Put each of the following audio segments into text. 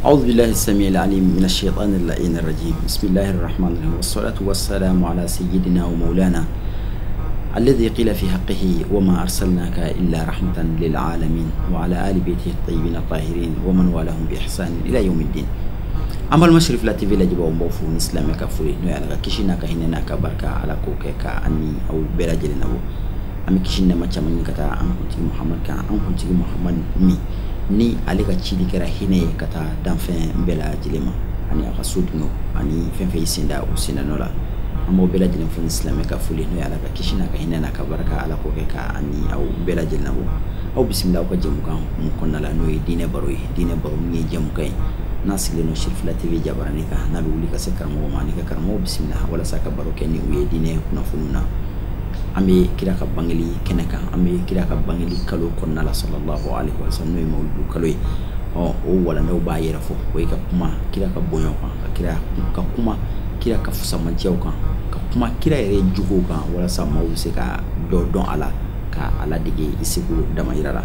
أعوذ بالله السميع العليم من الشيطان اللعين الرجيم. بسم الله الرحمن الرحيم، والصلاة والسلام على سيدنا ومولانا الذي قيل في حقه وما أرسلناك إلا رحمة للعالمين، وعلى آل بيته الطيبين الطاهرين ومن والاهم بإحسان إلى يوم الدين. An balima Cherifla TV lajɛbaaw, n b'aw fo ni silamɛ ka foli, n'o ye Ala ka kisi n'a ka hinɛ n'a ka barika, Ala k'o kɛ ka an ni aw bɛɛ lajɛlen nabɔ. An bɛ kisi nɛɛma caman ɲini ka taa an kuntigi Muhamadu kan, an kuntigi Muhamadu min ni ale ka cili kɛra hinɛ ye ka taa danfɛn bɛɛ lajɛlen ma, ani a ka so dungew ani fɛn fɛn y'i sen da o sennanɔ la. An b'aw bɛɛ lajɛlen fo ni silamɛ ka foli, n'o ye Ala ka kisi n'a ka hinɛ n'a ka barika, Ala k'o kɛ ka an ni aw bɛɛ lajɛlen nabɔ. Aw bisimila aw ka jɛmukan hukumu kɔnɔna la, n'o ye diinɛ baro ye. Diinɛ baro min ye jɛmukan ye n'a sigilen don Cherifla TV jabaranin kan, n'a bɛ wuli ka se karamɔgɔ ma, ani ka karamɔgɔ bisimila walasa ka baro kɛ ni u ye diinɛ kunnafoniw na. An bɛ kira ka bangeli kɛnɛ kan, an bɛ kira ka bangeli kalo kɔnɔna la, sallallahu alaihi wa sallam, n'o ye mawuludu kalo ye. Ɔ, o walandaw b'a yɛrɛ fɔ, o ye ka kuma kira ka bonyaw kan, ka kira ka kuma kira ka fusamanciyaw kan, ka kuma kira yɛrɛ jogow kan, walasa maaw bɛ se ka dɔ dɔn a la, ka a ladege i seko damayira la.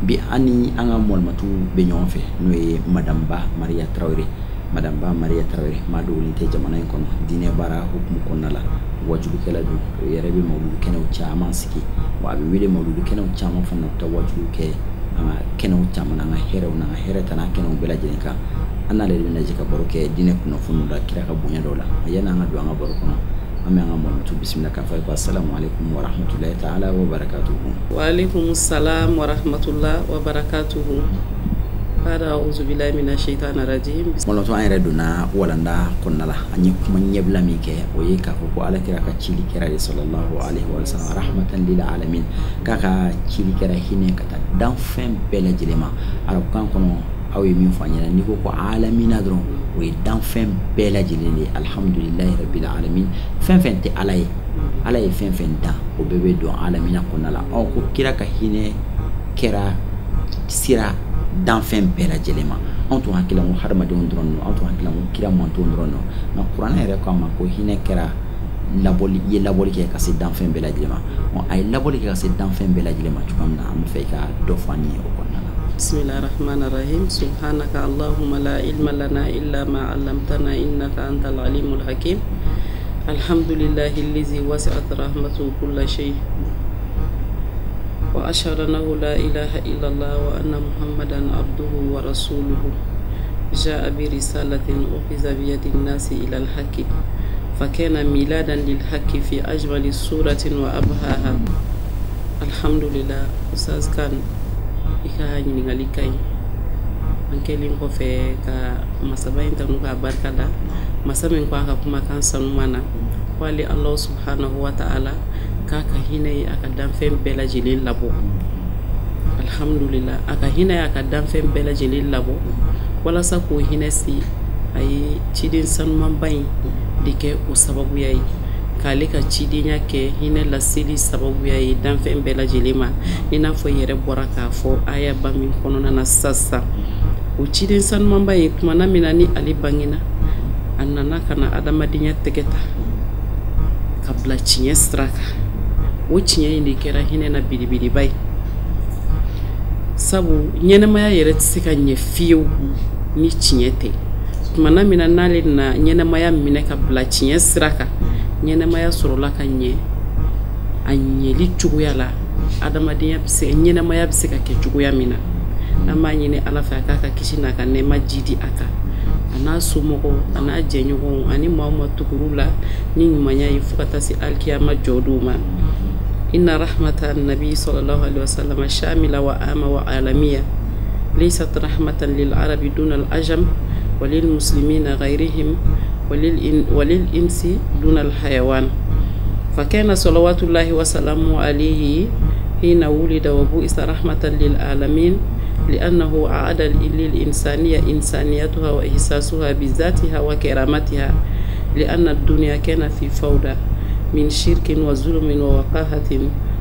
Bi an ni an ka mɔlimatu bɛ ɲɔgɔn fɛ, n'o ye Madame Ba Maria Tarawele. Madame Ba Maria Tarawele, maa dogolen tɛ jamana in kɔnɔ diinɛ baara hukumu kɔnɔna la, wajulukɛla don. O yɛrɛ bɛ mawuludu kɛnɛw caman sigi, wa a bɛ wele mawuludu kɛnɛw caman fana na, taa wajulu kɛ an ka kɛnɛw caman na, an ka hɛrɛw n'an ka hɛrɛ tana kɛnɛw bɛɛ lajɛlen kan. An n'ale de bɛna jɛ ka baro kɛ diinɛ kunnafoniw la, kira ka bonya dɔw la. Yanni an ka don an ka baro kɔnɔ, an bɛ an ka mɔlimatu bisimila k'a fɔ a ye ko asalamu aleykum wa rahmatulahi taala wa barakatuhu. Wa aleykum salam wa rahmatulahi wa barakatuhu. Bada auzu billahi mina shaitani rajim. Mɔlimatu, an yɛrɛ donna walanda kɔnɔna la, an ye kuma ɲɛbila min kɛ, o ye k'a fɔ ko Ala kira ka cili kɛra de, sallallahu alaihi wa sallam, rahmatan lil alamin, k'a ka cili kɛra hinɛ ka taa danfɛn bɛɛ lajɛlen ma. Arabukan kɔnɔ, aw ye min fɔ an ɲɛna, n'i ko ko alamina dɔrɔn, o ye danfɛn bɛɛ lajɛlen de ye. Alhamdulilahi rabbil alamin, fɛn fɛn tɛ Ala ye, Ala ye fɛn fɛn dan, o bɛɛ bɛ don alamina kɔnɔna la. Ɔ, ko kira ka hinɛ kɛra sira danfɛn bɛɛ lajɛlen ma. Anw tun hakili la ko hadamadenw dɔrɔn don, anw tun hakili la ko kira mantɔnw dɔrɔn don, nka kuranɛ yɛrɛ ko a ma ko hinɛ kɛra labɔli i ye labɔli kɛ ka se danfɛn bɛɛ lajɛlen ma. Ɔ, a ye labɔli kɛ ka se danfɛn bɛɛ lajɛlen ma cogoya min na, an bɛ fɛ i ka dɔ fɔ an ye o kɔnɔna la. Bismillahir Rahmanir Rahim. Subhanaka Allahumma la ilma lana illa ma 'allamtana innaka antal alimul hakim. Alhamdulillahi allazi wasi'at rahmatuhu kulla shay. Wa ashhadu annahu la ilaha illa Allah wa anna Muhammadan abduhu wa rasuluhu. Ja'a bi risalatin ukhiza bi yadi an-nasi ila al-haqqi. Fakana miladan lil haqqi fi ajmali suratin wa abhaha. Alhamdulillah, Ustaz Kan, i ka ɲininkali ka ɲi. An kɛlen kɔfɛ ka masaba in tanu k'a barika da, masa min ko a ka kumakan sanuman na ko ale Alahu subhanahu wa ta'ala k'a ka hinɛ ye a ka danfɛn bɛɛ lajɛlen labɔ. Alhamdulillah, a ka hinɛ ye a ka danfɛn bɛɛ lajɛlen labɔ. Walasa k'o hinɛ se, a ye ciden sanumanba in de kɛ o sababuya ye, k'ale ka cidenya kɛ hinɛ laseli sababuya ye danfɛn bɛɛ lajɛlen ma, i n'a fɔ i yɛrɛ bɔra k'a fɔ ayaba min kɔnɔna na sisan. O ciden sanumanba in, tumana min na ni ale bangena, a nana ka na adamadenya tɛgɛ ta ka bila tiɲɛ sira kan. O tiɲɛ in de kɛra hinɛ na belebeleba ye, sabu ɲɛnɛmaya yɛrɛ tɛ se ka ɲɛ fiyewu ni tiɲɛ tɛ. Tumana min na n'ale nana ɲɛnɛmaya minɛ ka bila tiɲɛ sira kan, ɲɛnɛmaya sɔrɔla ka ɲɛ a ɲɛli cogoya la, adamadenya bɛ se, ɲɛnɛmaya bɛ se ka kɛ cogoya min na. An b'a ɲini Ala fɛ a k'a ka kisi n'a ka nɛɛma jidi a kan, a n'a somɔgɔw, a n'a jɛɲɔgɔnw, ani maa o maa tugur'u la ni ɲumanya ye fo ka taa se alikiyama jɔ don ma. Inna rahmata nabi sallallahu alaihi wasallam shamila wa ama wa alamiya laysat rahmatan lil arabi duna al ajam wa lil muslimina ghayrihim wa lil insi duna al hayawan. Fa kana salawatullahi wa salamu alayhi hina wulida wa bu'isa rahmatan lil alamin, لأنه أعاد للإنسانية إنسانيتها وإحساسها بذاتها وكرامتها، لأن الدنيا كان في فوضى من شرك وظلم ووقاحة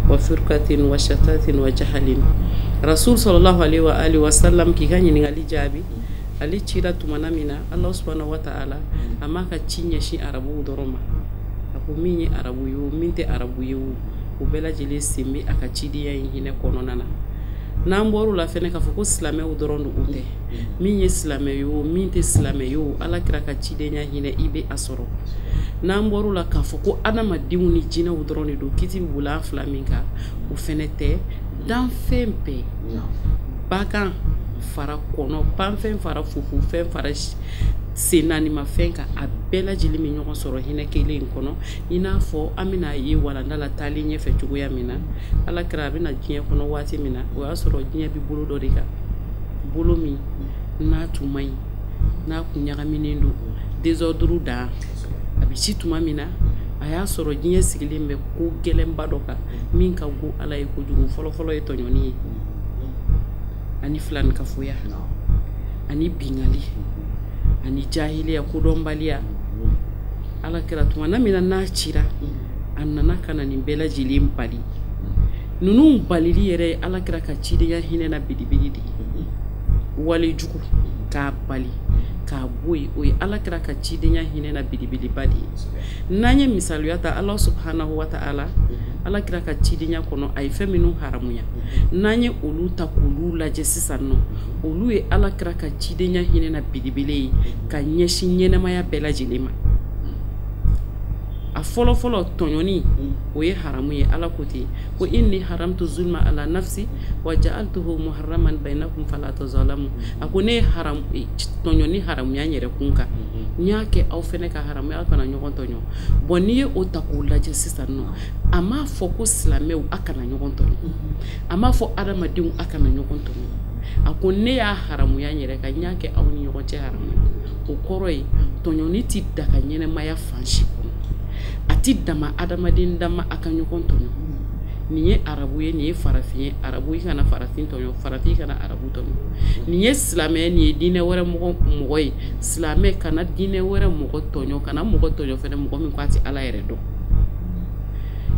وفرقة وشتات وجهل. Rasul sallallahu alaihi wa alihi wasallam, k'i ka ɲininkali jaabi, ale cira tumana min na, Allah subhanahu wa ta'ala a m'a ka ci ɲɛsin arabuw dɔrɔn ma. A ko min ye arabu ye o, min tɛ arabu ye o, o bɛɛ lajɛlen sen bɛ a ka cidenya in hinɛ kɔnɔna na. N'an bɔr'o la fɛnɛ k'a fɔ ko silamɛw dɔrɔn don, o tɛ. Min ye silamɛ ye o, min tɛ silamɛ ye o, ala kira ka cidenya hinɛ i bɛ a sɔrɔ. N'an bɔr'o la k'a fɔ ko adamadenw ni jinɛw dɔrɔn de don, kiti bɛ boli an fila min kan, o fɛnɛ tɛ. Danfɛn bɛɛ, bagan fara kɔnɔ, panfɛn fara fufufɛn fara sen naanimafɛn kan, a bɛɛ lajɛlen bɛ ɲɔgɔn sɔrɔ hinɛ kelen in kɔnɔ. I n'a fɔ an bɛna ye walanda la taalen ɲɛfɛ cogoya min na, ala kira a bɛna diɲɛ kɔnɔ waati min na, o y'a sɔrɔ diɲɛ bɛ bolo dɔ de kan, bolo min n'a tun man ɲi, n'a kun ɲagaminen don, désordre dan. A bɛ ci tuma min na, a y'a sɔrɔ diɲɛ sigilen bɛ ko gɛlɛnba dɔ kan min ka go ala ye kojugu. Fɔlɔfɔlɔ ye tɔɲɔni ye, ani filanikafoya, ani bingali, ani jahiliya, kodɔnbaliya. Ala kira tuma na min na n'a cira, a nana ka na nin bɛɛ lajɛlen bali. Ninnu balili yɛrɛ ye ala kira ka cidenya hinɛ na belebele de ye. Walejugu k'a bali k'a bɔ yen, o ye ala kira ka cidenya hinɛ na belebeleba de ye. N'an ye misaliya ta ala subhanahu wa ta'ala, ala kira ka cidenya kɔnɔ a ye fɛn minnu haramuya, n'an ye olu ta k'olu lajɛ sisan nɔ, olu ye ala kira ka cidenya hinɛ na belebele ye ka ɲɛsin ɲɛnɛmaya bɛɛ lajɛlen ma. A fɔlɔfɔlɔ, tɔɲɔni, o ye haramu ye. Ala ko ten ko inni haramtu zulma ala nafsi wa ja'altuhu muharraman bainakum fala tazalamu. A ko ne ye haram tɔɲɔni haramuya n yɛrɛ kun kan, n y'a kɛ aw fɛnɛ ka haramuya, aw kana ɲɔgɔn tɔɲɔ. Bon, n'i ye o ta k'o lajɛ sisan nɔ, a m'a fɔ ko silamɛw a kana ɲɔgɔn tɔɲɔ, a m'a fɔ adamadenw a kana ɲɔgɔn tɔɲɔ. A ko ne y'a haramuya n yɛrɛ kan, n y'a kɛ aw ni ɲɔgɔn cɛ haramu. O kɔrɔ ye tɔɲɔni ti daga ɲɛnɛmaya fan si kɔnɔ, a ti dama adamaden dama a ka ɲɔgɔn tɔɲɔ. Nin ye arabu ye, nin ye farafin ye, arabu i kana farafin tɔɲɔ, farafin kana arabu tɔɲɔ. Nin ye silamɛ, nin ye diinɛ wɛrɛ mɔgɔ ye, silamɛ kana diinɛ wɛrɛ mɔgɔ tɔɲɔ, kana mɔgɔ tɔɲɔ fɛnɛ mɔgɔ min ko a tɛ ala yɛrɛ dɔn.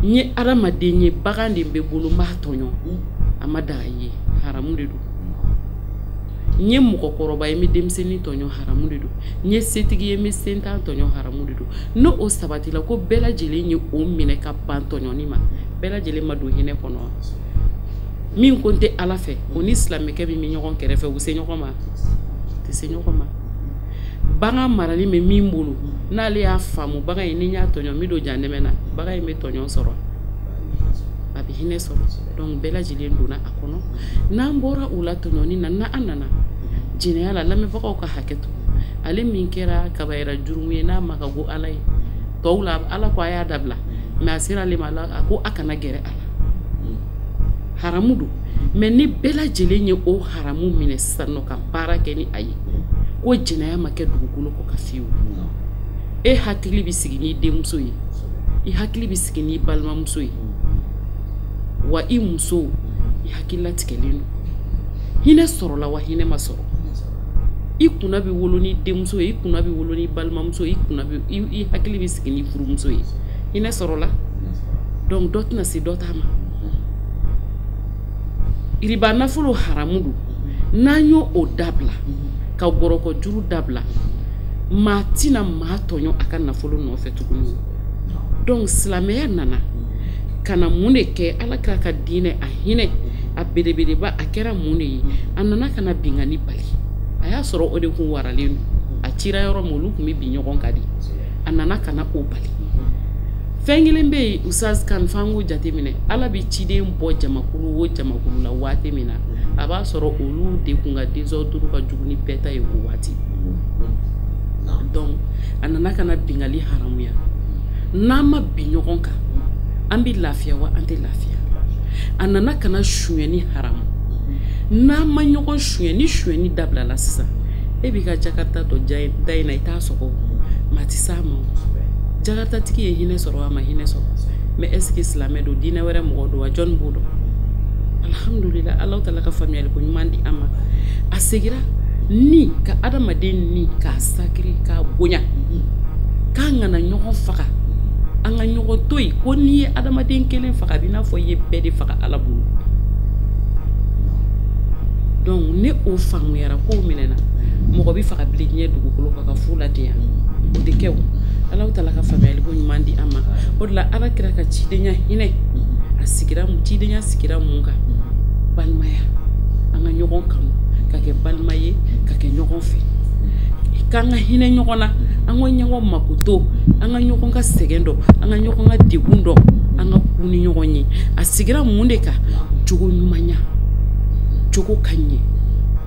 N ye adamaden ye, bagan de bɛ bolo, n b'a tɔɲɔ, a ma daga i ye, haramu de don. N ye mɔgɔkɔrɔba ye, n bɛ denmisɛnnin tɔɲɔ, haramu de don. N ye setigi ye, n bɛ sentan tɔɲɔ, haramu de don. N'o o sabatila ko bɛɛ lajɛlen ye o minɛ ka ban tɔɲɔni ma, bɛɛ lajɛlen ma don hinɛ kɔnɔ. Min ko n tɛ ala fɛ, o ni silamɛkɛ min bɛ ɲɔgɔn kɛrɛfɛ, u bɛ se ɲɔgɔn ma? U tɛ se ɲɔgɔn ma. Bagan marali bɛ min bolo, n'ale y'a faamu bagan in ni n y'a tɔɲɔ n bɛ don janɛmɛ na, bagan in bɛ tɔɲɔ sɔrɔ, a bɛ hinɛ sɔrɔ. Donc bɛɛ lajɛlen donna a kɔnɔ. N'an bɔra o la tɔɲɔni na, n'an nana jɛnɛya la, lamɛnbagaw ka hakɛ to, ale min kɛra kabayira jurumu ye n'a ma ka go ala ye, tɔw la ala ko a y'a dabila, mais a sera ale ma, a ko a kana gɛrɛ a la, haramu don. Mais ni bɛɛ lajɛlen ye o haramu minɛ sisan nɔ ka baara kɛ ni a ye, ko jɛnɛya ma kɛ dugukolo kɔ ka fiyewu. E hakili bɛ sigi n'i denmuso ye, i hakili bɛ sigi n'i balimamuso ye, wa i muso i hakili latigɛlen don. Hinɛ sɔrɔla wa hinɛ ma sɔrɔ. I kunna bɛ wolo ni denmuso ye, i kunna bɛ wolo ni balimamuso ye, i kunna bɛ i hakili bɛ sigi ni furumuso ye. Hinɛ sɔrɔla. Donc dɔ tɛna se dɔ ta ma. Riba nafolo haramu don. N'an y'o o dabila, ka gɔrɔkɔ juru dabila, maa tɛna maa tɔɲɔ a ka nafolo nɔfɛ tuguni. Donc silamɛya nana ka na mun de kɛ? Ala kira ka diinɛ a hinɛ a belebeleba a kɛra mun de ye? A nana ka na binkanni bali. A y'a sɔrɔ o de kun waralen don, a cira yɔrɔ min olu kun bɛ bin ɲɔgɔn kan de, a nana ka na o bali. Fɛn kelen bɛ yen, Ustaz kan f'an k'o jateminɛ. Ala bɛ ciden bɔ jamakulu o jamakulu la waati min na, a b'a sɔrɔ olu de kun ka désordre ka jugu ni bɛɛ ta ye o waati. Donc a nana ka na binkanni haramuya. N'an ma bin ɲɔgɔn kan, an bɛ lafiya wa an tɛ lafiya? A nana ka na sonyɛni haramu. N'an ma ɲɔgɔn suɲɛ, ni sonyɛni dabilala sisan, e b'i ka jakarta dɔ da in na, i t'a sɔgɔ, maa tɛ s'a ma. Jakartatigi ye hinɛ sɔrɔ, a ma hinɛ sɔrɔ, mais est ce que silamɛ don, diinɛ wɛrɛ mɔgɔ don wa, jɔnni b'o dɔn? Alhamdulillah, ala taala ka faamuyali ko ɲuman di an ma. A segira ni ka adamaden ni k'a sacré k'a bonya, k'an kana ɲɔgɔn faga, an ka ɲɔgɔn to yen. Ko n'i ye adamaden kelen faga, a b'i n'a fɔ i ye bɛɛ de faga ala bolo. Donc ne o faamuyara, kow minɛna, mɔgɔ bɛ faga bilen diɲɛ dugukolo kan ka fu la ten yan, o tɛ kɛ o. Ala taala ka faamuyali ko ɲuman di an ma. O de la ala kira ka cidenya hinɛ a sigira, cidenya sigira mun kan? Balimaya. An ka ɲɔgɔn kanu, ka kɛ balima ye, ka kɛ ɲɔgɔn fɛ, k'an ka hinɛ ɲɔgɔn na, an ka ɲɔgɔn makoto, an ka ɲɔgɔn ka sɛgɛn dɔn, an ka ɲɔgɔn ka degun dɔn, an ka kun ni ɲɔgɔn ye. A sigira mun de kan? Jogo ɲumanya, jogo ka ɲɛ.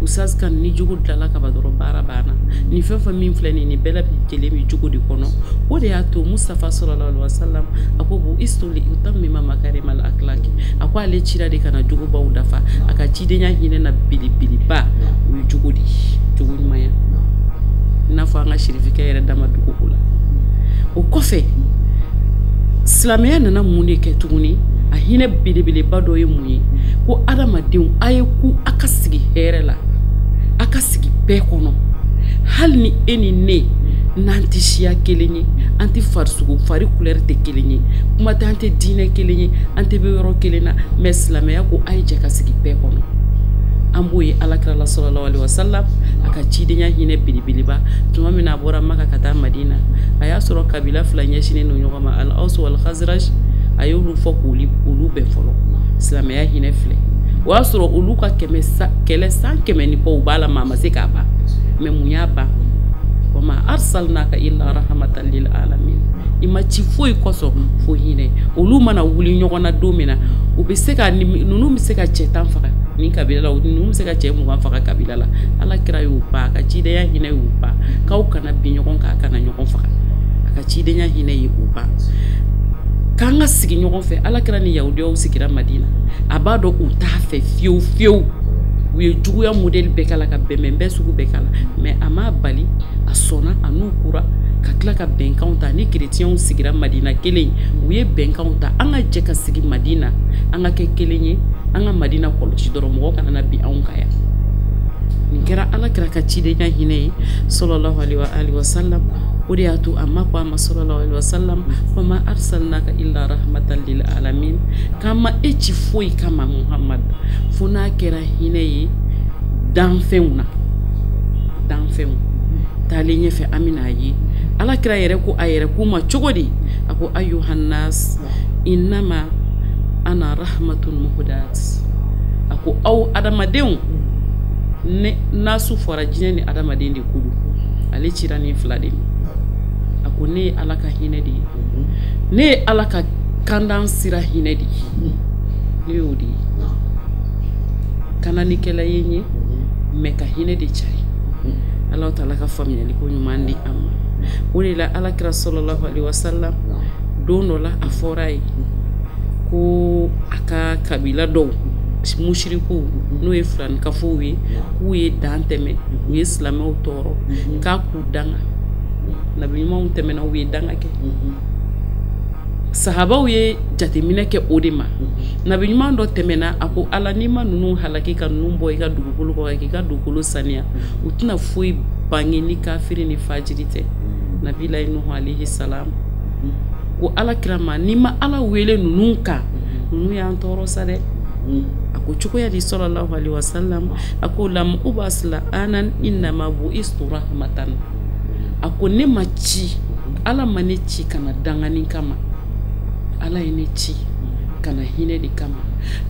Ustaz kan ni jogo dilanna ka ban dɔrɔn baara banna. Nin fɛn fɛn min filɛ nin bɛɛ lajɛlen bɛ jogo de kɔnɔ. O de y'a to Mustafa sallallahu alaihi wasallam a ko bu istoli utammima makarimal akhlaq, a ko ale cira de kana jogobaw dafa. A ka cidenya hinɛ na belebeleba o ye jogo de ye, jogo ɲumanya. I n'a fɔ an ka sirifikɛ yɛrɛ dama dugu ko la. O kɔfɛ silamɛya nana mun de kɛ tuguni? A hinɛ belebeleba dɔ ye mun ye? Ko adamadenw a ye ku a ka sigi hɛrɛ la, a ka sigi bɛɛ kɔnɔ. Hali ni e ni ne n'an tɛ siya kelen ye, an tɛ farisogo fari couleur tɛ kelen ye, kuma tɛ an tɛ diinɛ kelen ye, an tɛ bɛ yɔrɔ kelen na, mais silamɛya ko a ye jɛ ka sigi bɛɛ kɔnɔ. An b'o ye alakira la sallallahu alaihi wasallam a ka cidenya hinɛ belebeleba. Tuma min na a bɔra Maka ka taa Madina, a y'a sɔrɔ kabila fila ɲɛsinnen don ɲɔgɔn ma, al-Aws wal Khazraj. A y'olu fɔ k'olu bɛn fɔlɔ. Silamɛya hinɛ filɛ. O y'a sɔrɔ olu ka kɛlɛ san 100 ni kɔ u b'a la, maa ma se k'a ban. Mais mun y'a ban? Wa ma arsalnaka illa rahmatan lil alamin. I ma ci foyi kosɔn fo hinɛ. Olu mana wuli ɲɔgɔn na don min na, u bɛ se ka ninnu bɛ se ka cɛ 10 faga nin kabila la, ninnu bɛ se ka cɛ 20 faga kabila la. Ala kira y'o ban, a ka cidenya hinɛ y'o ban, k'aw kana bin ɲɔgɔn kan, a kana ɲɔgɔn faga. A ka cidenya hinɛ ye o ban. K'an ka sigi ɲɔgɔn fɛ. Ala kira ni yahudiyaw sigira Madina, a b'a dɔn u t'a fɛ fiyewu fiyewu. U ye juguya modèle bɛɛ k'a la, ka bɛnbɛn bɛɛ sugu bɛɛ k'a la, mais a m'a bali, a sɔnna a n'u kura ka tila ka bɛnkanw ta. Ni kerecɛnw sigira Madina kelen, u ye bɛnkanw ta, an ka jɛ ka sigi Madina, an ka kɛ kelen ye, an ka Madina kɔlɔsi dɔrɔn, mɔgɔ kana na bin anw kan yan. Nin kɛra ala kira ka cidenya hinɛ ye sallallahu alaihi wa sallam. O de y'a to a ma ko a ma sallallahu alaihi wa sallam, wa ma arsalnaka illa rahmatan lil alamin, k'an ma e ci foyi kama Muhammad fo n'a kɛra hinɛ ye danfɛnw na. Danfɛnw taalen ɲɛfɛ an bɛna ye ala kira yɛrɛ ko a yɛrɛ k'u ma cogo di? A ko ayyuhannas innama ana rahmatun muhdat. A ko aw adamadenw, ne nasu fɔra jinɛ ni adamaden de ko don, ale cira nin fila de ma. A ko ne ye ala ka hinɛ de ye, ne ye ala ka kandan sira hinɛ de ye, ne y'o de ye. Kananikɛla ye n ye, mɛ ka hinɛ de cari. Ala taala ka faamuyali ko ɲuman di an ma. O de la ala kira sallallahu alaihi wasallam don dɔ la a fɔra ye ko a ka kabila dɔw musirikuw, n'o ye filanikafow ye, k'u ye dan tɛmɛ, u ye silamɛw tɔɔrɔ, k'a k'u danga. Nabi ɲumanw tɛmɛna, u ye danga kɛ. Sahabaw ye jateminɛ kɛ o de ma. Nabi ɲuman dɔ tɛmɛna, a ko ala n'i ma ninnu halaki ka ninnu bɔ i ka dugukolo kɔ, k'i ka dugukolo saniya, u tɛna foyi bange ni kafiri ni fajiri tɛ. Nabilayi Nuhu alayhi salam ko ala kira ma, n'i ma ala wele ninnu kan, ninnu y'an tɔɔrɔ sa dɛ. A ko cogoya di sallallahu alaihi wasallam? A ko lam ubas la anan innama bu'istu rahmatan. A ko ne ma ci, ala ma ne ci kana dangani kama, ala ye ne ci kana hinɛ de kama,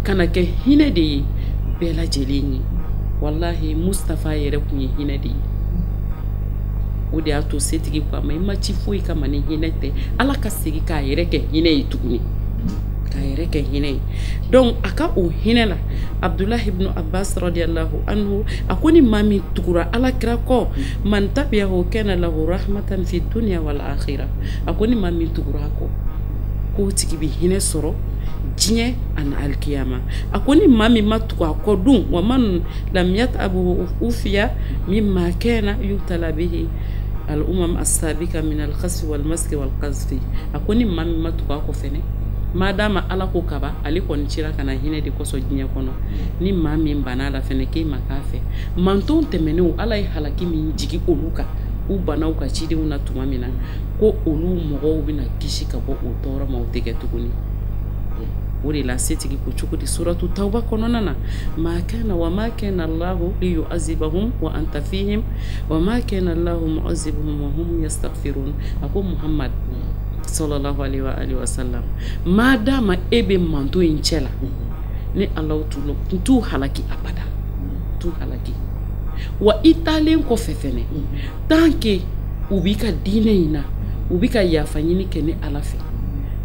kana kɛ hinɛ de ye bɛɛ lajɛlen ye. Wallahi Mustafa yɛrɛ kun ye hinɛ de ye. O de y'a to setigi ko a ma, i ma ci foyi kama ni hinɛ tɛ. Ala ka segin k'a yɛrɛ kɛ hinɛ ye tuguni, k'a yɛrɛ kɛ hinɛ ye. Donc a ka o hinɛ la, Abdullah ibn Abbas radiyallahu anhu a ko ni maa min tugura ala kira kɔ, man tabi'ahu kana lahu rahmatan fi dunya wal akhirah. A ko ni maa min tugura a kɔ, k'o tigi bɛ hinɛ sɔrɔ diɲɛ ani alikiyama. A ko ni maa min ma tugu a kɔ dun, wa man lam yat'abu ufiya mimma kana yubtala bihi al-umam as-sabiqa min al-khasfi wal maski wal qazfi. A ko ni maa min ma tugu a kɔ fɛnɛ, madama ala ko kaba, ale kɔni cira ka na hinɛ de kosɔn diɲɛ kɔnɔ, ni maa min banna la fɛnɛ k'e ma k'a fɛ. Manton tɛmɛnenw, ala ye halaki min jigi olu kan, u banna u ka cidenw na tuma min na, ko olu mɔgɔw bɛna kisi ka bɔ o tɔɔrɔ ma, o tɛ kɛ tuguni. O de la setigi ko cogo di suratu tawba kɔnɔna na, ma kana wa ma kana Allahu liyu'azibahum wa anta fihim wa ma kana Allahu mu'azibuhum wa hum yastaghfirun. A ko Muhammad sallallahu alaihi wa alihi wa sallam, madama e bɛ manto in cɛ la, ne Alahu t'u halaki abada. T'u halaki. Wa i taalen kɔfɛ fɛnɛ, tant que u b'i ka diinɛ in na, u b'i ka yafa ɲini kɛ ne Ala fɛ,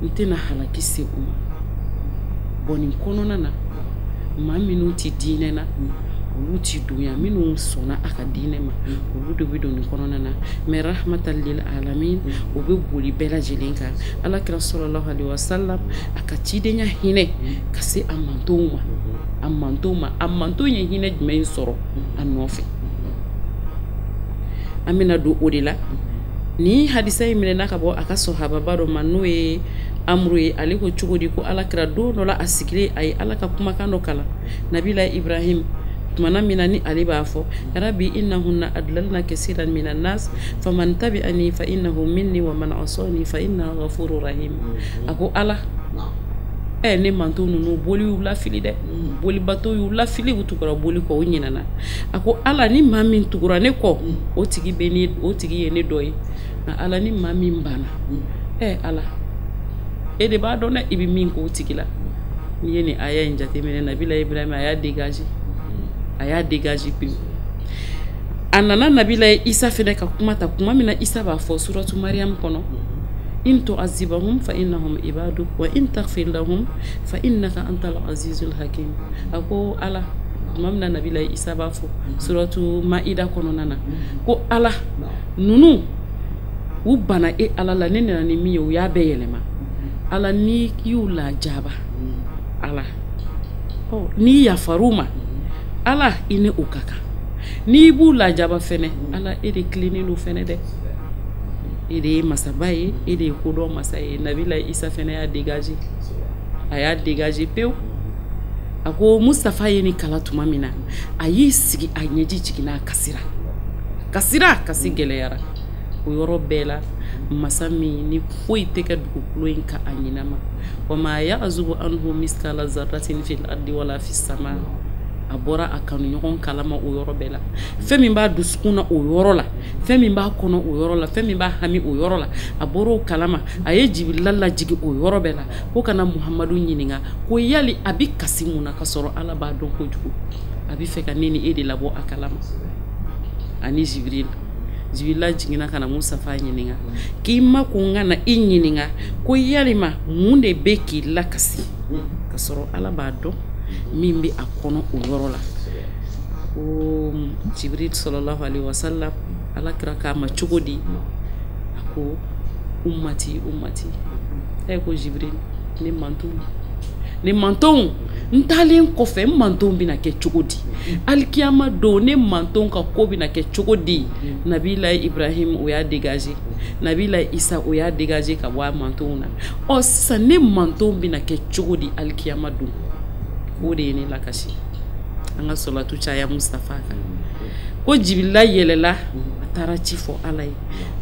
n tɛna halaki se u ma. Bon, nin kɔnɔna na, maa minnu tɛ diinɛ na, olu ti don yan. Minnu sɔnna a ka diinɛ ma, olu de bɛ don nin kɔnɔna na. Mais rahmatan lil alamin, o bɛ boli bɛɛ lajɛlen kan. Ala kira sallallahu alaihi wasallam, a ka cidenya hinɛ ka se a mantonw ma, a mantonw ma. A mantonw ye hinɛ jumɛn sɔrɔ a nɔfɛ? An bɛna don o de la. Ni hadisa in minɛna ka bɔ a ka sɔhababa dɔ ma, n'o ye Amuru ye. Ale ko cogo di? Ko Ala kira don dɔ la, a sigilen, a ye Ala ka kumakan dɔ kalan. Nabila Ibrahim, tumana min na ni ale b'a fɔ: rabbi innahunna adlalna kasiran minan nas, faman tabi'ani fa innahu minni, wa man asani fa inna ghafurur rahim. A ko Ala, ne manto ninnu, boli y'u lafili dɛ, bolibato y'u lafili, u tugura boli kɔ, u ɲinana. A ko Ala, ni maa min tugura ne kɔ, o tigi bɛ ne, o tigi ye ne dɔ ye. Nka Ala, ni maa min banna, Ala, e de b'a dɔn dɛ, i bɛ min k'o tigi la. N'i ye nin aya in jateminɛ, Nabila Ibrahim, a y'a dégager, a y'a dégager pewu. A nana Nabila Isa fɛnɛ ka kuma ta. Kuma min na Isa b'a fɔ suratu Mariam kɔnɔ: in tu'azibahum fa innahum ibaduk, wa in taghfir lahum fa innaka antal azizul hakim. A ko Ala, tuma min na Nabila Isa b'a fɔ suratu Maida kɔnɔna na ko Ala, ninnu u banna e Ala la, ne nana ni min ye, u y'a bɛɛ yɛlɛma. Ala, n'i y'u lajaba, Ala, n'i yafar'u ma, Ala, i ni o ka kan. N'i b'u lajaba fɛnɛ, Ala, e de tilennen don fɛnɛ dɛ, e de ye masaba ye, e de ye kodɔn masa ye. Nabila Isa fɛnɛ y'a dégager, a y'a dégager pewu. A ko Mustafa ye nin kala tuma min na, a y'i sigi, a ɲɛji jiginna, a kasira, kasira, kasi gɛlɛyara. O yɔrɔ bɛɛ la, masa min ni foyi tɛ kɛ dugukolo in ka a ɲinɛ ma, wa ma ya'zubu anhu miskala zarratin fil ardi wala fis sama, a bɔra a kanuɲɔgɔn kalama o yɔrɔ bɛɛ la. Fɛn min b'a dusukun na o yɔrɔ la, fɛn min b'a kɔnɔ o yɔrɔ la, fɛn min b'a hami o yɔrɔ la, a bɔra o kalama. A ye Jibirila lajigin o yɔrɔ bɛɛ la ko ka na Muhamadu ɲininka ko yali a bɛ kasi mun na, ka sɔrɔ Ala b'a dɔn kojugu. A bɛ fɛ ka ne ni e de labɔ a kalama. Ani Jibirila, Jibirila jiginna ka na Mustafa ɲininka k'i ma ko n ka na i ɲininka ko yalima mun de bɛ k'i lakasi, ka sɔrɔ Ala b'a dɔn min bɛ a kɔnɔ o yɔrɔ la. Ko Jibril sallallahu alaihi wasallam, Ala kira k'a ma cogo di? A ko ummati, ummati. Ko Jibril, ne mantonw, ne mantonw, n taalen kɔfɛ, n mantonw bɛna kɛ cogo di? Alikiyama don, ne mantonw ka ko bɛna kɛ cogo di? Nabila Ibrahim, o y'a dégager. Nabila Isa, o y'a dégager ka bɔ a mantonw na. Ɔ sisan, ne mantonw bɛna kɛ cogo di alikiyama don? O de ye ne lakasi. An ka sɔlatu caya Mustafa kan. Ko Jibirila yɛlɛla, a taara ci fɔ Ala ye.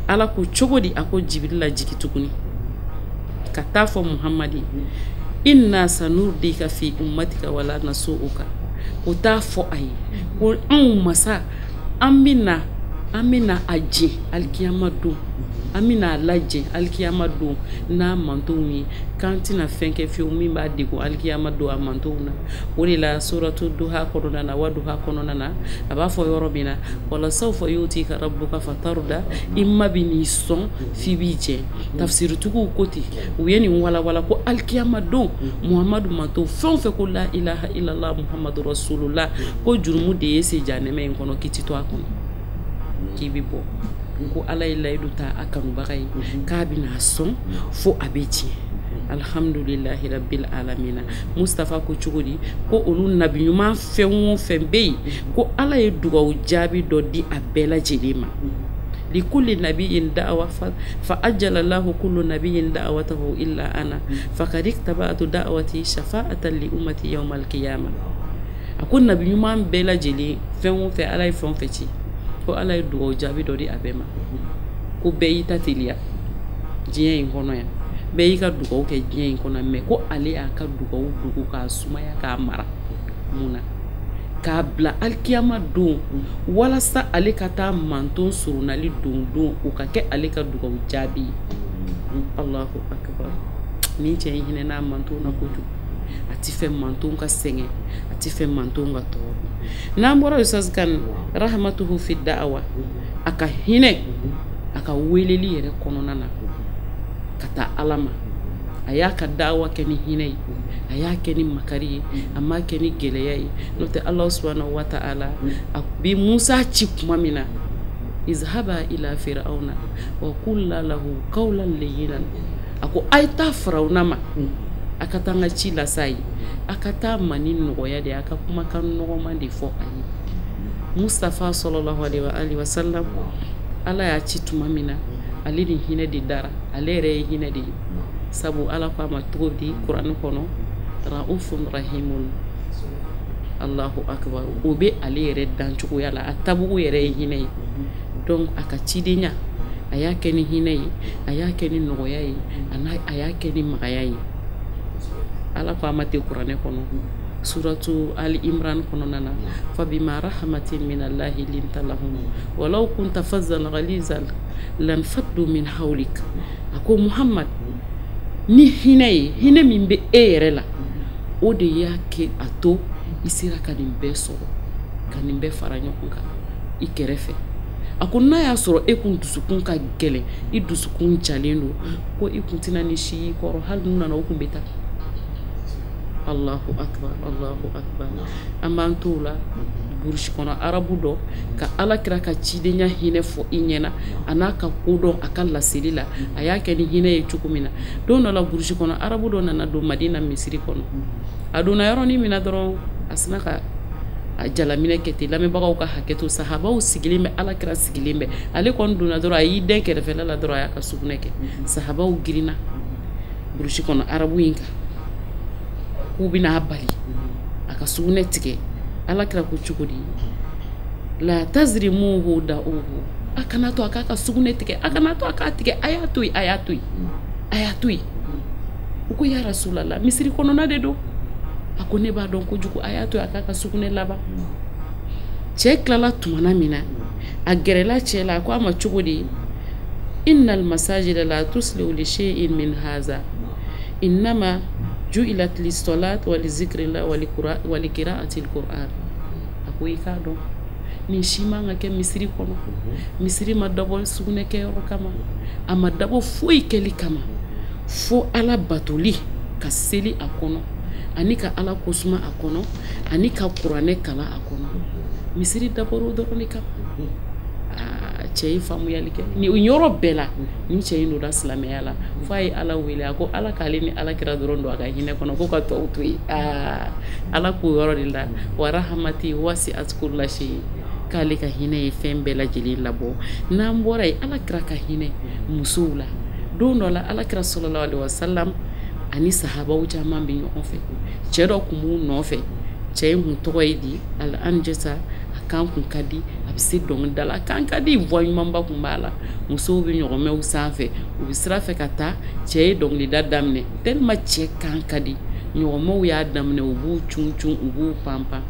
Ala ko cogo di? A ko Jibirila jigi tuguni ka taa fɔ Muhamadi: inna sanurdika fi ummatika wala nasu'uka. Ko taa fɔ a ye ko anw masa, an bɛna a jɛ alikiyama don, an bɛna a lajɛ alikiyama don n'a mantonw ye, k'an tɛna fɛn kɛ fiyewu min b'a degun alikiyama don a mantonw na. O de la, suratu Duha kɔnɔna na, wa Duha kɔnɔna na, a b'a fɔ yɔrɔ min na: wala sawfa yutika rabbuka fatarda. I ma bɛ n'i sɔn f'i b'i jɛ. Tafsiritigiw ko ten, u ye nin walawala ko alikiyama don, Muhamadu manton fɛn o fɛn ko la ilaha illallah Muhammadu rasulullah, ko jurumu de ye se janɛmɛ in kɔnɔ, k'i ti to a kɔnɔ, k'i bɛ bɔ. Ko Ala ye layidu ta a kanubaga ye k'a bɛna a sɔn fo a bɛ tiɲɛ. Alhamdulillahi rabbil alamina. Mustafa ko cogo di? Ko olu nabi ɲuman fɛn o fɛn bɛ yen, ko Ala ye dugawu jaabi dɔ di a bɛɛ lajɛlen ma. Likulli nabiyyin da'wa fa ajjala Allahu kullu nabiyyin da'watahu illa ana faqad iktaba'tu da'wati shafa'atan li ummati yawmal qiyamah. A ko nabi ɲuman bɛɛ lajɛlen, fɛn o fɛn Ala ye fɛn o fɛn ci, ko Ala ye dugawu jaabi dɔ di a bɛɛ ma. Ko bɛɛ y'i ta teliya diɲɛ in kɔnɔ yan, bɛɛ y'i ka dugawu kɛ diɲɛ in kɔnɔ, mɛ ko ale y'a ka dugawu dogo k'a sumaya k'a mara mun na, k'a bila alikiyama don, walasa ale ka taa manton surunali don o ka kɛ ale ka dugawu jaabi ye. Allahu akbar. Nin cɛ in hinɛ n'a mantonw na kojugu. A ti fɛ mantonw ka sɛgɛn, a A ti fɛ mantonw ka tɔɔrɔ. N'an bɔra Ustaz kan, rahmatuhu fi da'awa, a ka hinɛ a ka weleli yɛrɛ kɔnɔna na ka taa Ala ma. A y'a ka dawa kɛ ni hinɛ ye, a y'a kɛ ni makari ye, a m'a kɛ ni gɛlɛya ye. N'o tɛ Ala subhanahu wa ta'ala a bi Musa ci tuma min na, izhaba ila fir'auna wa qula lahu qawlan layyinan, a ko a ye taa Firawuna ma, a ka taa n ka ci las'a ye, a ka taa ma ni nɔgɔya de ye, a ka kumakan nɔgɔman de fɔ a ye. Mustafa sallallahu alaihi wa sallam, Ala y'a ci tuma min na, ale ni hinɛ de dara, ale yɛrɛ ye hinɛ de ye. Sabu Ala ko a ma cogo di Kuranɛ kɔnɔ, raufun rahimun. Allahu akbar. O bɛ ale yɛrɛ dancogoya la, a tabugu yɛrɛ ye hinɛ ye. Donc a ka cidenya a y'a kɛ ni hinɛ ye, a y'a kɛ ni nɔgɔya ye, a y'a kɛ ni magaya ye. Ala ko a ma ten Kuranɛ kɔnɔ, suratu Ali Imran kɔnɔna na, fa bima rahmatin min Allahi linta lahum walau kunta fazzan ghalizan lanfaddu min hawlik. A ko Muhammad, ni hinɛ ye, hinɛ min bɛ e yɛrɛ la, o de y'a kɛ a to i sera ka nin bɛɛ sɔrɔ, ka nin bɛɛ fara ɲɔgɔn kan i kɛrɛfɛ. A ko n'a y'a sɔrɔ e kun dusukun ka gɛlɛn, i dusukun jalen don, ko i kun tɛna ni si y'i kɔrɔ, hali n'u nana u kun bɛ taa. Allahu akbar, Allahu akbar. An b'an t'o la burusi kɔnɔ arabu dɔ ka Ala kira ka cidenya hinɛ fɔ i ɲɛna, a n'a ka kodɔn a ka laseli la, a y'a kɛ ni hinɛ ye cogo min na. Don dɔ la burusi kɔnɔ arabu dɔ nana don Madina misiri kɔnɔ. A donna yɔrɔnin min na dɔrɔn, a sina ka a jalaminɛ kɛ ten. Lamɛnbagaw ka hakɛ to, sahabaw sigilen bɛ, Ala kira sigilen bɛ, ale kɔni donna dɔrɔn, a y'i dɛn kɛrɛfɛla la dɔrɔn, a y'a ka sugunɛ kɛ. Sahabaw girinna burusi kɔnɔ arabu in kan k'u bɛna a bali a ka sugunɛ tigɛ. Ala kira ko cogo di, la tazrimuhu da'uhu, a kana to a k'a ka sugunɛ tigɛ, a kana to a k'a tigɛ, a y'a to yen, a y'a to yen, a y'a to yen. U ko ya Rasulallah, misiri kɔnɔna de don. A ko ne b'a dɔn kojugu, a y'a to yen a k'a ka sugunɛ laban. Cɛ tilala tumana min na, a gɛrɛla cɛ la, a ko a ma cogo di, innal masajida la tuslihu li shay'in min haza innama ju'ilat lis-salat wa li zikrillah wa li qira'ati al-Qur'an. A ko i k'a dɔn nin si man ka kɛ misiri kɔnɔ. Misiri ma dabɔ sugunɛ kɛyɔrɔ kama, a ma dabɔ foyi kɛli kama fo Ala batoli, ka seli a kɔnɔ, ani ka Ala kosuma a kɔnɔ, ani ka kuranɛ kalan a kɔnɔ. Misiri dabɔra o dɔrɔn de kama. Cɛ ye faamuyali kɛ nin yɔrɔ bɛɛ la. Ni cɛ in donna silamɛya la, f'a ye Ala wele, a ko Ala k'ale ni Ala kira dɔrɔn don a ka hinɛ kɔnɔ, ko ka tɔw to yen. Ala k'o yɔrɔ de la, wa rahmati wasi'at kulla shay, k'ale ka hinɛ ye fɛn bɛɛ lajɛlen labɔ. N'an bɔra yen, Ala kira ka hinɛ musow la. Don dɔ la, Ala kira sallallahu alaihi wasallam ani sahabaw caman bɛ ɲɔgɔn fɛ. Cɛ dɔ kun b'u nɔfɛ, cɛ in kun tɔgɔ ye di Al-Anjasa. A kan kun ka di, a bɛ se dɔnkilida la, a kan ka di, voix ɲumanba kun b'a la. Musow bɛ ɲɔgɔnmɛw sanfɛ, u bɛ sira fɛ ka taa, cɛ ye dɔnkilida daminɛ. Tellement cɛ kan ka di, ɲɔgɔnmɛw y'a daminɛ, u b'u cun cun, u b'u panpan.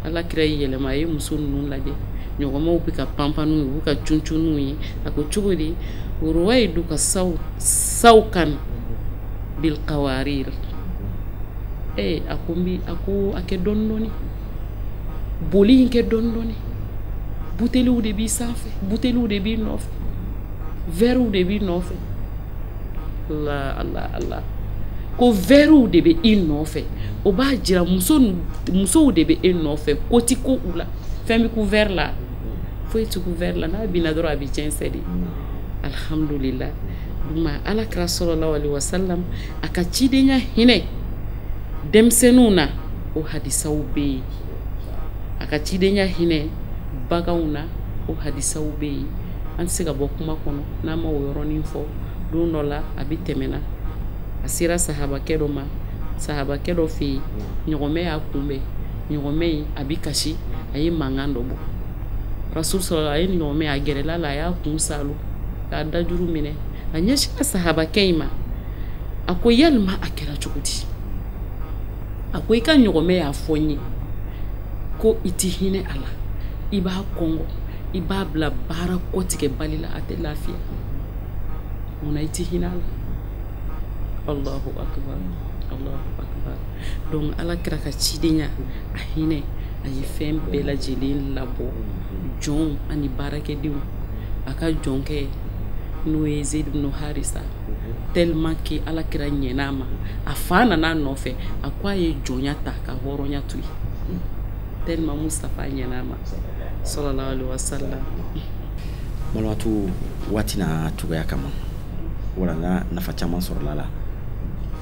Ala kira y'i yɛlɛma, a ye muso ninnu lajɛ, ɲɔgɔnmɛw bɛ ka panpan n'u ye, u bɛ ka cun cun n'u ye. A ko cogo di, ruwaiduka sawkan bil qawarir. A ko n bi, a ko a kɛ dɔɔni dɔɔni, boli in kɛ dɔɔni dɔɔni, buteliw de b'i sanfɛ, buteliw de b'i nɔfɛ, verrew de b'i nɔfɛ. Allah Allah Allah, ko verrew de bɛ i nɔfɛ, o b'a jira musow de bɛ e nɔfɛ, ko ti ko u la, fɛn bɛ ku verre la, foyi ti ku verre la, n'a binna dɔrɔn a bɛ jɛnsɛn de. Alhamdulillah. Duma Ala kira sallallahu alaihi wasallam a ka cidenya hinɛ denmisɛnninw na, o hadisaw bɛ yen. A ka cidenya hinɛ baganw na, o hadisaw bɛ yen. An tɛ se ka bɔ kuma kɔnɔ n'an ma o yɔrɔnin fɔ. Don dɔ la a bɛ tɛmɛ na, a sera sahabakɛ dɔ ma, sahabakɛ dɔ fɛ yen, ɲɔgɔmɛ y'a kunbɛn. Ɲɔgɔmɛ in a bɛ kasi, a ye mankan dɔ bɔ. Rasul sallallahu, a ye ɲɔgɔmɛ, a gɛrɛla la, a y'a kun salo k'a dajuru minɛ, a ɲɛsinna sahabakɛ in ma, a ko yalima a kɛra cogo di? A ko i ka ɲɔgɔmɛ y'a fɔ n ye ko i ti hinɛ a la, i b'a kɔngɔ, i b'a bila baara kɔtigɛbali la, a tɛ lafiya, munna i ti hinɛ a la? Allahu akbar, Allahu akbar. Donc ala kira ka cidenya a hinɛ a ye fɛn bɛɛ lajɛlen labɔ jɔn ani baarakɛdenw. A ka jɔnkɛ n'o ye Zeid ibn Harisa, tellement que ala kira ɲɛna a ma, a fa nana a nɔfɛ, a ko a ye jɔnya ta ka hɔrɔnya to yen, tellement Mustafa ɲɛna a ma sallallahu alaihi wasallam. Malimatu, waati n'a cogoya kama walanda nafa caman sɔrɔla la,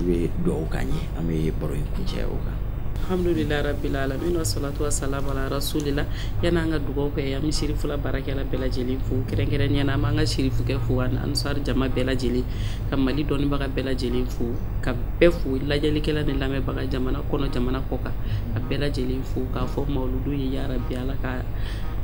i bɛ dugawu k'an ye, an bɛ baro in kuncɛ o kan. Alhamdulillah rabbil alamin wa salatu wa salam ala rasulillah. Yan'an ka dugawu kɛ, an bɛ sirifula baarakɛla bɛɛ lajɛlen fo, kɛrɛnkɛrɛnnenya la an b'an ka sirifukɛ fo ani ansar jama bɛɛ lajɛlen, ka Mali dɔnnibaga bɛɛ lajɛlen fo, ka bɛɛ fo, lajɛlikɛla ni lamɛnbaga jamana kɔnɔ jamana kɔ kan, ka bɛɛ lajɛlen fo k'a fɔ mawuludu ye ya rabbi ala ka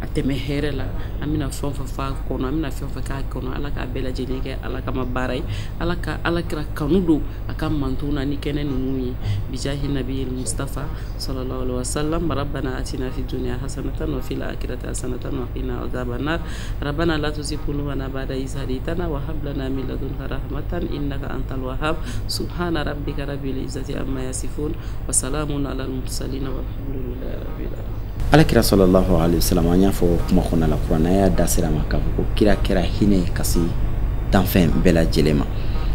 a tɛmɛ hɛrɛ la. An bɛna fɛn o fɛn fɔ a kɔnɔ, an bɛna fɛn o fɛn k'a kɔnɔ, ala k'a bɛɛ lajɛlen kɛ ala kama baara ye, ala ka ala kira kanu don a ka mantonw na ni kɛnɛ ninnu ye. Bijahi nabiyil Mustafa sallallahu alaihi wasallam. Rabbana atina fid dunya hasanatan wa fil akhirati hasanatan wa qina adhaban nar. Rabbana la tuzigh qulubana ba'da idh hadaytana wa hab lana min ladunka rahmatan innaka antal wahhab. Subhana rabbika rabbil izzati amma yasifun wa salamun alal mursalin walhamdulillahi rabbil alamin. Ala kira sallallahu alaihi wasallam, an y'a fɔ kuma kɔnɔna la, kuranɛ y'a da sira ma k'a fɔ ko kira kɛra hinɛ ka se danfɛn bɛɛ lajɛlen ma.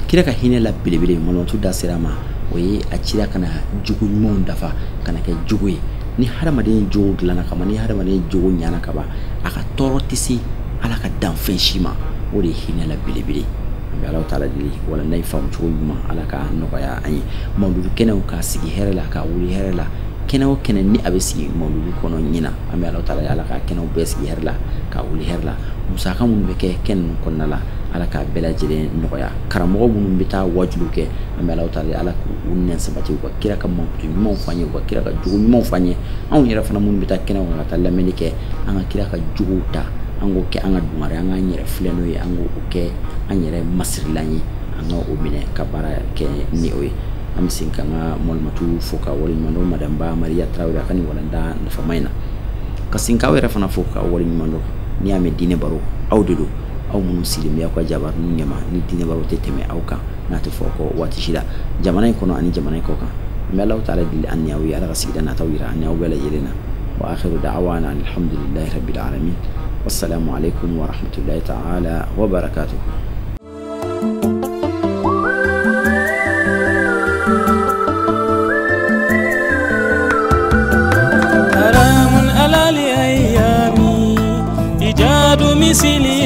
Kira ka hinɛ la belebele malimatu da sira ma, o ye a cira ka na jogo ɲumanw dafa, ka na kɛ jogo ye. Ni hadamaden jogo dilanna ka ban, ni hadamaden jogo ɲana ka ban, a ka tɔɔrɔ tɛ se ala ka danfɛn si ma. O de ye hinɛ la belebele. An bɛ Alahu taala deli walanda in faamu cogo ɲuman, ala ka nɔgɔya an ye. Mawuludu kɛnɛw ka sigi hɛrɛ la, ka wuli hɛrɛ la. Kɛnɛ o kɛnɛ ni a bɛ sigi mawuludu kɔnɔ ɲina, an bɛ Alahu taala ala ka kɛnɛw bɛɛ sigi hɛrɛ la, ka wuli hɛrɛ la. Musaka minnu bɛ kɛ kɛnɛ ninnu kɔnɔna la, ala k'a bɛɛ lajɛlen nɔgɔya. Karamɔgɔ minnu bɛ taa wajulu kɛ, an bɛ Alahu taala ala k'u nɛn sabati, u ka kira ka mankutu ɲumanw f'an ye, u ka kira ka jogo ɲumanw f'an ye. Anw yɛrɛ fana minnu bɛ taa kɛnɛw kan ka taa lamɛnni kɛ, an ka kira ka jogow ta, an k'o kɛ an ka dungare, an k'an yɛrɛ filɛ n'o ye, an k'o kɛ an yɛrɛ masirilan ye, an ka o minɛ ka baara kɛ ni o ye. An bɛ segin k'an ka malimatu fo ka waleɲuman dɔn madame Ba Mariya Tarawele a ka nin walanda nafama in na. Ka segin k'aw yɛrɛ fana fo ka waleɲuman dɔn. N'i y'a mɛn diinɛ baro, aw de don, aw minnu sigilen bɛ aw ka jabaraniw ɲɛma, ni diinɛ baro tɛ tɛmɛ aw kan, n'a tɛ fɔ kɔ waati si la, jamana in kɔnɔ ani jamana in kɔ kan. An bɛ Alahu taala deli an ni aw ye, ala ka sigida nataw yira an ni aw bɛɛ lajɛlen na. Wa akhiru da'wana alhamdulillahi rabbil alamin. Wassalamu alaikum wa rahmatullahi ta'ala wa barakatuh. مثلي.